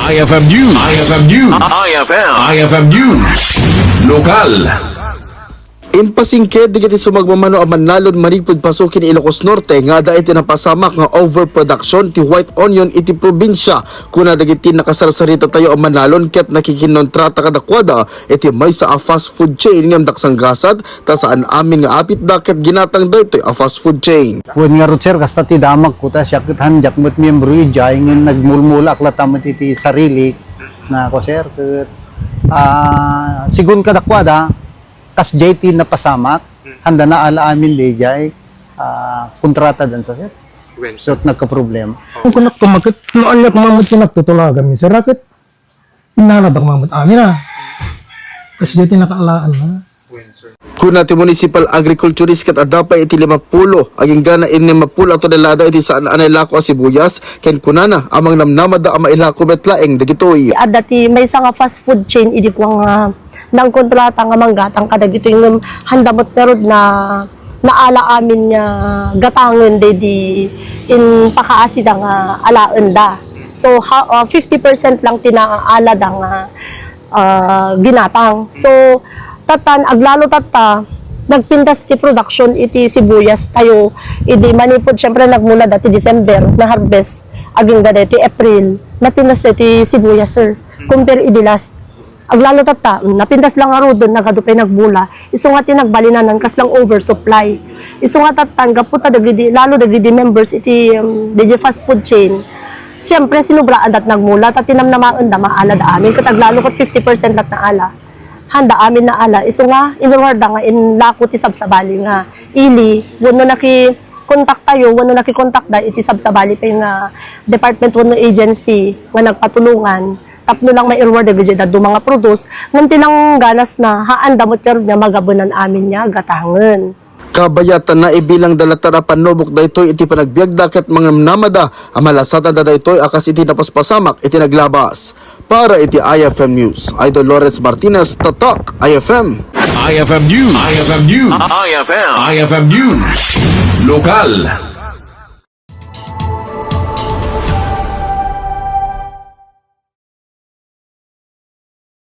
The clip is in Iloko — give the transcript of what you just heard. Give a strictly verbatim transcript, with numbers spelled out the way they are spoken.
I F M News. I F M News. I F M. I F M News. Lokal. Impasingked dagiti sumagmamano a mannalon manipud paso ken Ilocos Norte nga adda iti napasamak nga overproduction ti white onion iti probinsia. Kuna dagiti nakasarsarita tayo a mannalon ket nakikinnontrata kadakuada iti maysa a fast food chain ngem daksanggasat ta saan amin nga apitda ket ginatang daytoy a fast food chain. Wen ngarud, sir, kasta ti damagko ta siak ket han diak met miyembro idiay ngem nagmulmula ak latta met iti sarili nga ako, sir, ket, ah, sigun kadakuada, kasdiay ti napasamak, handa naala amin daydiay, ah, kontrata dansa, sir. Wen, sir. So, nagkaproblema. Kung kunak kumakit, no, anya kumamat yung nagtutulagan, sir, raket? Inalabak mamut amin, ah. Kasi dito nakaalaan na. Kuna ti municipal agriculturist ket adda pay iti lima pulo agingga innem a pulo a tonelada iti saan a nailako a sibuyas, ken kunana a mangnamnamada a mailako met laeng dagitoy. Adda ti maysa nga fast food chain idi kuang nga nangkontrata nga manggatang kadagitoy ngem handa met ngarud na naala amin nga gatangen daydi in pakaasida nga alaenda. So, ha, ah, fifty percent lang ti naalada nga, ah, ginatang. So, tatan, aglalo tatta, nagpintas ti production iti sibuyas tayo. Idi manipud, syempre, nagmula dati December, na-harvest, agingga dati April, napintas ti sibuyas, sir. Compare idi last. Aglalo tatta, mm, napintas lang ngaruden, nagadu pay nagbula. Isu nga ti nagbalinanan, kaslang oversupply. Isu nga tatta, gapu ta dagidi, lalo dagidi members iti, um, D J fast food chain. Siyempre, sinubraan dat nagmula, ta tinamnamaen da, maala da amin. Ket aglalo ket fifty percent dat naala. Handa amin naala. Isu nga, inurwar da nga inlako ti sabsabali nga ili. Wenno nakikontak tayo, wenno nakikontak da iti sabsabali pay nga department wenno agency nga nagpatulongan. Tapno lang mairwar dagiti dadduma nga produce, ngem ti nangganas na, haan da met ngarud nga magabenan amin nga gatangen. Kabayatan, naibilang da latta a pannubok daytoy iti panagbiagda ket mangnamnamada a malasatan da daytoy a kas iti napaspasamak iti naglabas. Para iti I F M News, Idol Lawrence Martinez, Tatak I F M. I F M News. I F M News. I F M. I F M News. Lokal.